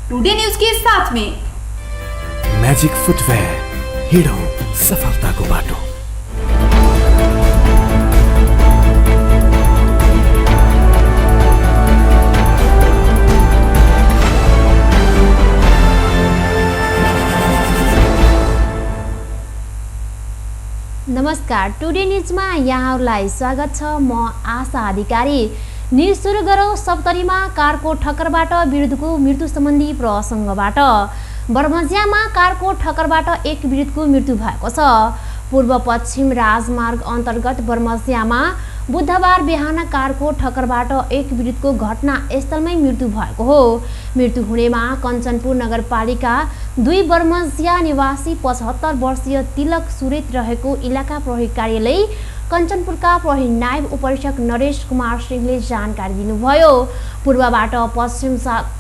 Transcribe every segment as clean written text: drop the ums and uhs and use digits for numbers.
Today news के साथ में मैजिक फुटवेयर, हिडो सफलताको बाटो। नमस्कार, टुडे न्यूजमा यहाँहरूलाई स्वागत छ। म आशा अधिकारी। न्यूज सुरु गरौँ सप्तरीमा कारको ठक्करबाट वृद्धको मृत्यु सम्बन्धी प्रसङ्गबाट। बर्मजियामा कारको ठक्करबाट एक वृद्धको मृत्यु भएको छ। पूर्व पश्चिम राजमार्ग अन्तर्गत बर्मजियामा बुधबार बिहान कारको ठक्करबाट एक वृद्धको घटनास्थलमै मृत्यु भएको हो। मृत्यु हुनेमा कञ्चनपुर नगरपालिका 2 बर्मजिया निवासी 75 वर्षीय तिलक सुरेत रहेको इलाका प्रहरी कार्यालय कञ्चनपुरका प्रहरी नायब उपरीक्षक नरेश कुमार सिंहले जानकारी दिनुभयो। पूर्वबाट पश्चिम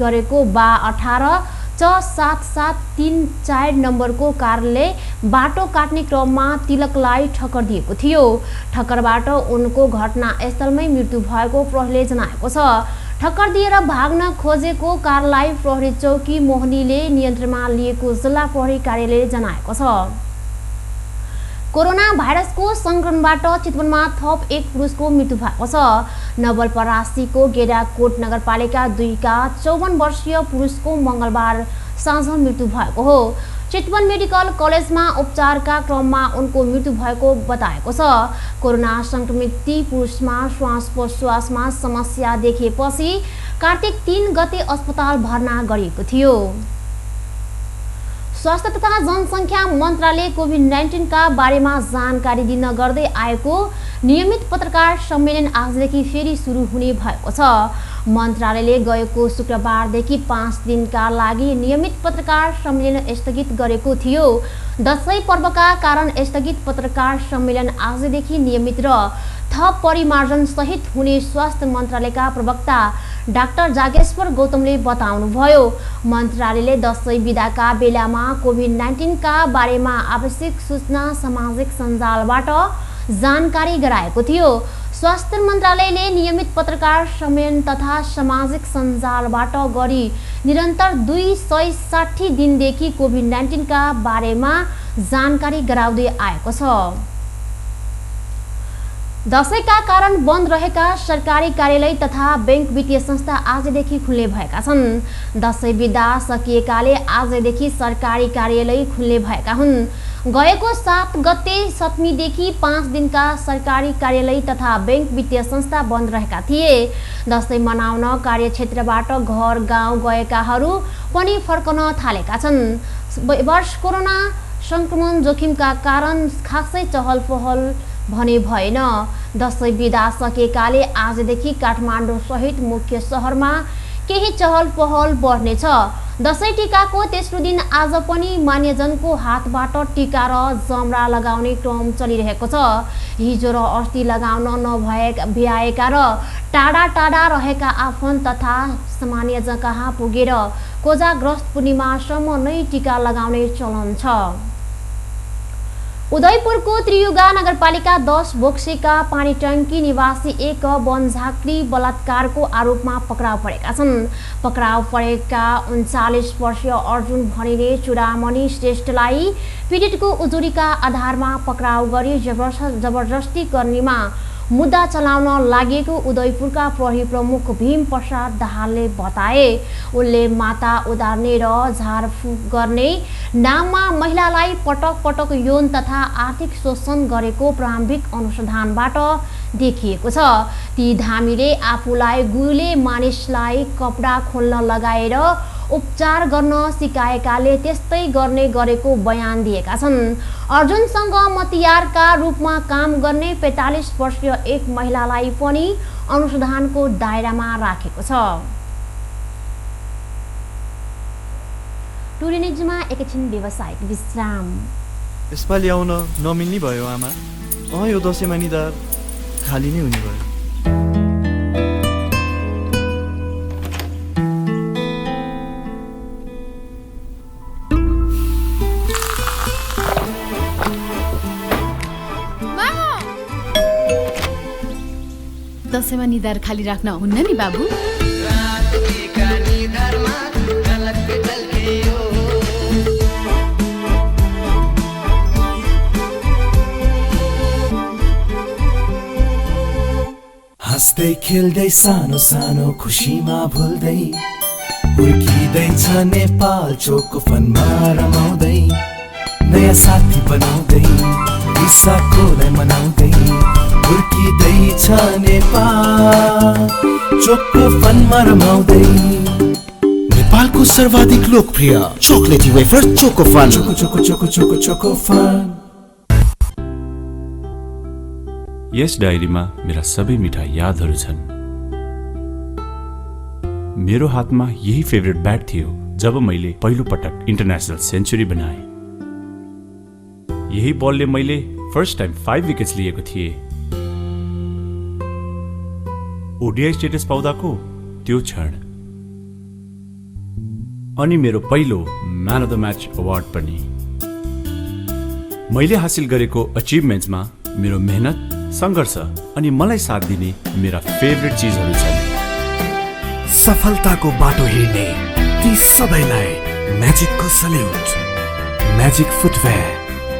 गरेको बा 18/7734 नम्बरको कारले बाटो काट्ने क्रममा तिलकलाई ठक्कर दिएको थियो। ठक्करबाट उनको घटनास्थलमै मृत्यु भएको प्रहरीले जनाएको छ। ठक्कर दिएर भाग्न खोजेको कारलाई प्रहरी चौकी मोहनीले नियन्त्रणमा लिएको जिल्ला प्रहरी कार्यालयले जनाएको छ। कोरोना भाइरसको संक्रमणबाट चितवनमा थप एक पुरुषको मृत्यु भएको छ। नवलपरासीको गेडाकोट नगरपालिका 2 का 54 वर्षीय पुरुषको मंगलबार साँझ मृत्यु भएको हो। चितवन मेडिकल कलेजमा उपचारका क्रममा उनको मृत्यु भएको बताएको छ। कोरोना संक्रमित ती पुरुषमा श्वास प्रश्वासमा समस्या देखिएपछि कार्तिक 3 गते अस्पताल भर्ना गरिएको थियो। स्वास्थ्य तथा जनसङ्ख्या मन्त्रालय कोभिड-19 का बारेमा जानकारी दिन गर्दै आएको नियमित पत्रकार सम्मेलन आजदेखि फेरि सुरु हुने भएको छ। मन्त्रालयले गएको शुक्रबारदेखि 5 दिनका लागि नियमित पत्रकार सम्मेलन स्थगित गरेको थियो। दशैं पर्वका कारण स्थगित पत्रकार सम्मेलन आजदेखि नियमित र थप परिमार्जन सहित हुने स्वास्थ्य मन्त्रालयका प्रवक्ता डाक्टर जागेश्वर गौतमले बताउनुभयो। मन्त्रालयले दशैं बिदाका बेलामा कोभिड-19 का बारेमा आवश्यक सूचना सामाजिक सञ्जालबाट जानकारी गराएको थियो। स्वास्थ्य मन्त्रालयले नियमित पत्रकार सम्मेलन तथा सामाजिक सञ्जालबाट गरी निरन्तर 260 दिनदेखि कोभिड-19 का बारेमा जानकारी गराउँदै आएको छ। दशैंका कारण बन्द रहेका सरकारी कार्यालय तथा बैंक वित्तीय संस्था आजदेखि खुल्ने भएका छन्। दशैं बिदा सकिएकाले आजदेखि सरकारी कार्यालय खुल्ने भएका हुन्। गएको 7 गते सप्तमीदेखि 5 दिनका सरकारी कार्यालय तथा बैंक वित्तीय संस्था बन्द रहेका थिए। दशैं मनाउन कार्यक्षेत्रबाट घर गाउँ गएकाहरू पनि फर्कन थालेका छन्। वर्ष कोरोना संक्रमण जोखिमका कारण खासै चहल पहल भने भएन। दशैं बिदा सकेकाले आजदेखि काठमाडौँ सहित मुख्य शहरमा केही चहल पहल बढ्नेछ। दशैं टीकाको तेस्रो दिन आज पनि मान्यजनको हातबाट टीका र जमरा लगाउने क्रम चलिरहेको छ। हिजो र अस्ति लगाउन नभ्याएका र टाढा टाढा रहेका आफन्त तथा सामान्यजन कहाँ पुगेर कोजाग्रस्त पूर्णिमासम्म नै टीका लगाउने चलन छ। उदयपुरको त्रियुगा नगरपालिका 10 बोक्सेका पानी टंकी निवासी एक वनझाक्री बलात्कारको आरोपमा पक्राउ परेका छन्। पक्राउ परेका 39 वर्षीय अर्जुन भनिने चुडामणि श्रेष्ठलाई पीडितको उजुरीका आधारमा पक्राउ गरी जबरजस्ती गर्नेमा मुद्दा चलाउन लागेको उदयपुरका प्रहरी प्रमुख भीम प्रसाद दाहालले बताए। उनले माता उदार्ने र झारफुक गर्ने नाममा महिलालाई पटक पटक यौन तथा आर्थिक शोषण गरेको प्रारम्भिक अनुसन्धानबाट देखिएको छ। ती धामीले आफूलाई गुरुले मानिसलाई कपडा खोल्न लगाएर उपचार गर्न सिकाएकाले त्यस्तै गर्ने गरेको बयान दिएका छन्। अर्जुनसँग मतियारका रूपमा काम गर्ने 45 वर्षीय एक महिलालाई पनि अनुसन्धानको दायरामा राखेको छ। टुडे न्यूजमा एकैछिन व्यवसायिक विश्राम। यसपालि आउन नमिल्ने भयो आमा। यो दशैंमा निधार खाली नै हुने भयो। दशैंमा निधार खाली राख्न हुन्न नि बाबु। हाँस्दै खेल्दै सानो सानो खुसीमा भुल्दै हुर्किँदैछ नेपाल चोको फनमा रमाउँदै नयाँ साथी बनाउँदै विशाखोलाई मनाउँदै हुर्किँदैछ नेपाल चोको फनमा रमाउँदै। नेपालको सर्वाधिक लोकप्रिय chocolatey wafer choco fun. Choco choco choco choco choco fun. यस डायरीमा मेरा सबै मिठा यादहरू छन्। मेरो हातमा यही फेभरेट ब्याट थियो जब मैले पहिलो पटक इन्टरनेसनल सेन्चुरी बनाए। यही बलले मैले फर्स्ट टाइम 5 विकेट्स लिएको थिएँ। ओडिआई स्टेटस पाउँदाको त्यो क्षण अनि मेरो पहिलो man of the match award पनि। मैले हासिल गरेको अचिभमेन्ट्समा मेरो मेहनत, सङ्घर्ष अनि मलाई साथ दिने मेरा फेभरेट चिजहरू छन्। सफलताको बाटो हिँड्ने ती सबैलाई म्याजिकको सल्युट। म्याजिक फुटवेयर,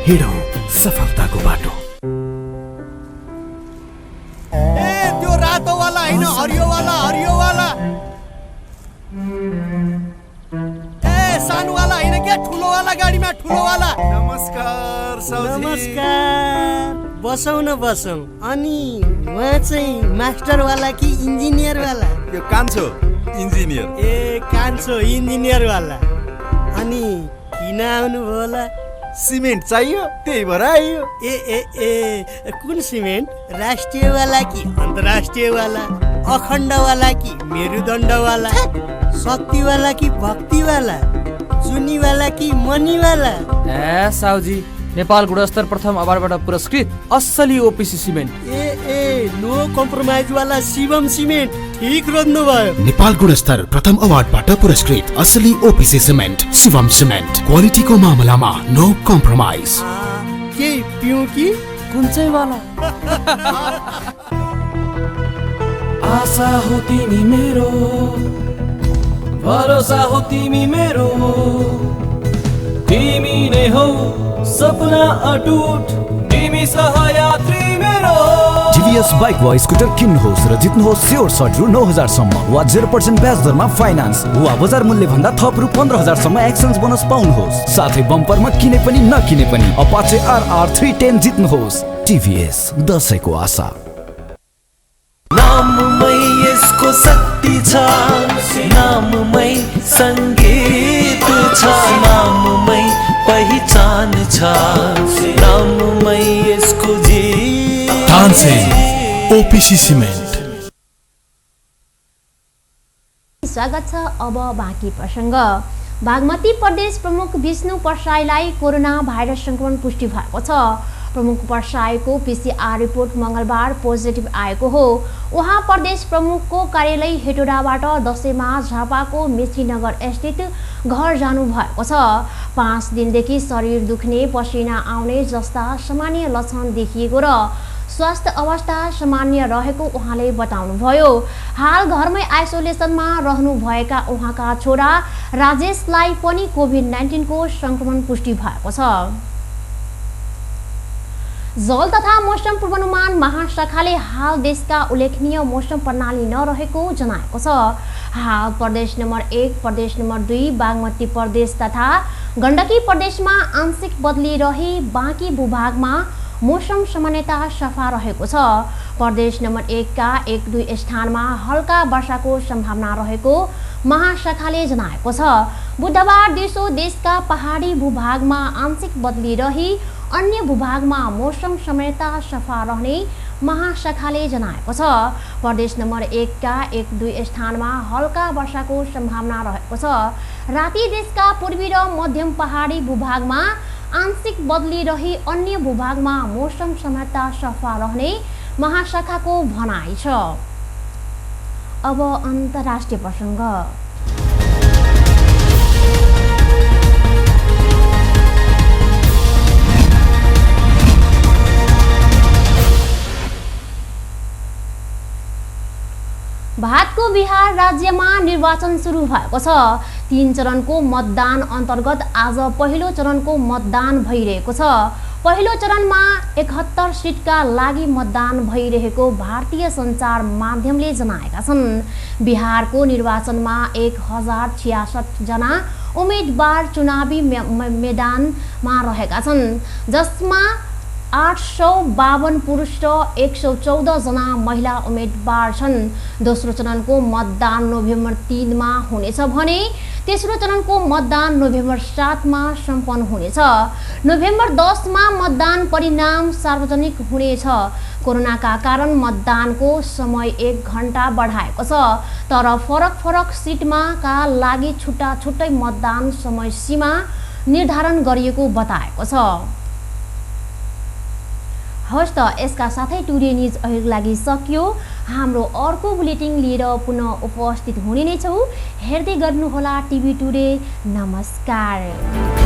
हिँडौँ सफलताको बाटो। त्यो रातो वाला हैन, हरियो वाला, हरियो वाला। सानो वाला हैन क्या, ठुलो वाला गाडीमा, ठुलो वाला। नमस्कार साउजी। नमस्कार। बसौँ न बसौँ। अनि उहाँ चाहिँ मास्टर वाला कि इन्जिनियर वाला? यो कान्छो इन्जिनियर। ए कान्छो इन्जिनियर वाला। अनि किन आउनुभयो होला? सिमेन्ट चाहियो, त्यही भएर आइयो। ए ए ए कुन सिमेन्ट? राष्ट्रिय वाला कि अन्तर्राष्ट्रिय वाला? अखण्ड वाला कि मेरुदण्ड वाला? शक्ति वाला कि भक्ति वाला? जुनी वाला कि मनी वाला? ए साउजी, नेपाल गुणस्तर प्रथम अवार्डबाट पुरस्कृत असली ओपिसी सिमेन्ट। ए नो कम्प्रोमाइज वाला शिवम सिमेन्ट। ठीक रोज्नु भयो। नेपाल गुणस्तर प्रथम अवार्डबाट पुरस्कृत असली ओपिसी सिमेन्ट शिवम सिमेन्ट। क्वालिटीको मामलामा नो कम्प्रोमाइज। के पिउँ कि कुन चाहिँ वाला? आशा हो तिमी मेरो, भरोसा हो तिमी मेरो, तिमी नै हौ सपना अटुट, तिमी सहयात्री मेरो। टिभीएस बाइक वा स्कुटर किन्नुहोस् र जित्नुहोस् स्योर सर्ट रु 9,000 सम्म वा 0% ब्याज दरमा फाइनान्स वा बजार मूल्य भन्दा थप रु 15,000 सम्म एक्सचेन्ज बोनस पाउनुहोस्। साथै बम्परमा किने पनि नकिने पनि अपाचे RR 310 जित्नुहोस्। टिभीएस, दशैंको आशा। नाममै यसको शक्ति छ, नाममै संगीत छ, नाममै पहिचान छ, नाममै यसको जीत। Tansen OPC cement. स्वागत छ। अब बाँकी प्रसङ्ग। बागमती प्रदेश प्रमुख विष्णु परसाईलाई कोरोना भाइरस संक्रमण पुष्टि भएको छ। प्रमुख परसाईको PCR रिपोर्ट मंगलबार पोजिटिभ आएको हो। उहाँ प्रदेश प्रमुखको कार्यालय हेटौडाबाट दशैंमा झापाको मेचीनगर स्थित घर जानु भएको छ। 5 दिनदेखि शरीर दुख्ने, पसिना आउने जस्ता सामान्य लक्षण देखिएको र स्वास्थ्य अवस्था सामान्य रहेको उहाँले बताउनुभयो। हाल घरमै आइसोलेसनमा रहनुभएका उहाँका छोरा राजेशलाई पनि कोभिड-19 को संक्रमण पुष्टि भएको छ। जल तथा मौसम पूर्वानुमान महाशाखाले हाल देशका उल्लेखनीय मौसम प्रणाली नरहेको जनाएको छ। हाल प्रदेश नम्बर 1, प्रदेश नम्बर 2, बागमती प्रदेश तथा गण्डकी प्रदेशमा आंशिक बदली रही बाँकी भूभागमा मौसम सामान्यता सफा रहेको छ। प्रदेश नम्बर 1 का 1-2 स्थानमा हल्का वर्षाको सम्भावना रहेको महाशाखाले जनाएको छ। बुधबार दिउँसो देशका पहाडी भूभागमा आंशिक बदली रही अन्य भूभागमा मौसम सामान्यता सफा रहने महाशाखाले जनाएको छ। प्रदेश नम्बर 1 का 1-2 स्थानमा हल्का वर्षाको सम्भावना रहेको छ। राति देशका पूर्वी र मध्यम पहाडी भूभागमा आंशिक बदली रही अन्य भूभागमा मौसम सामान्यता सफा रहने महाशाखाको भनाइ छ। अब अन्तर्राष्ट्रिय प्रसङ्ग। भारतको बिहार राज्यमा निर्वाचन सुरु भएको छ। 3 चरणको मतदान अन्तर्गत आज पहिलो चरणको मतदान भइरहेको छ। पहिलो चरणमा 71 सिटका लागि मतदान भइरहेको भारतीय सञ्चार माध्यमले जनाएका छन्। बिहारको निर्वाचनमा 1066 जना उम्मेदवार चुनावी मैदानमा रहेका छन्, जसमा 852 पुरुष र 114 जना महिला उम्मेदवार छन्। दोस्रो चरणको मतदान नोभेम्बर 3 मा हुनेछ भने तेस्रो चरणको मतदान नोभेम्बर 7 मा सम्पन्न हुनेछ। नोभेम्बर 10 मा मतदान परिणाम सार्वजनिक हुनेछ। कोरोनाका कारण मतदानको समय 1 घण्टा बढाएको छ, तर फरक सिटमा का लागि छुट्टै मतदान समय सीमा निर्धारण गरिएको बताएको छ। हस् त यसका साथै टुडे न्युज अहिलेको लागि सकियो। हाम्रो अर्को बुलेटिन लिएर पुनः उपस्थित हुने नै छौँ। हेर्दै गर्नुहोला टिभी टुडे। नमस्कार।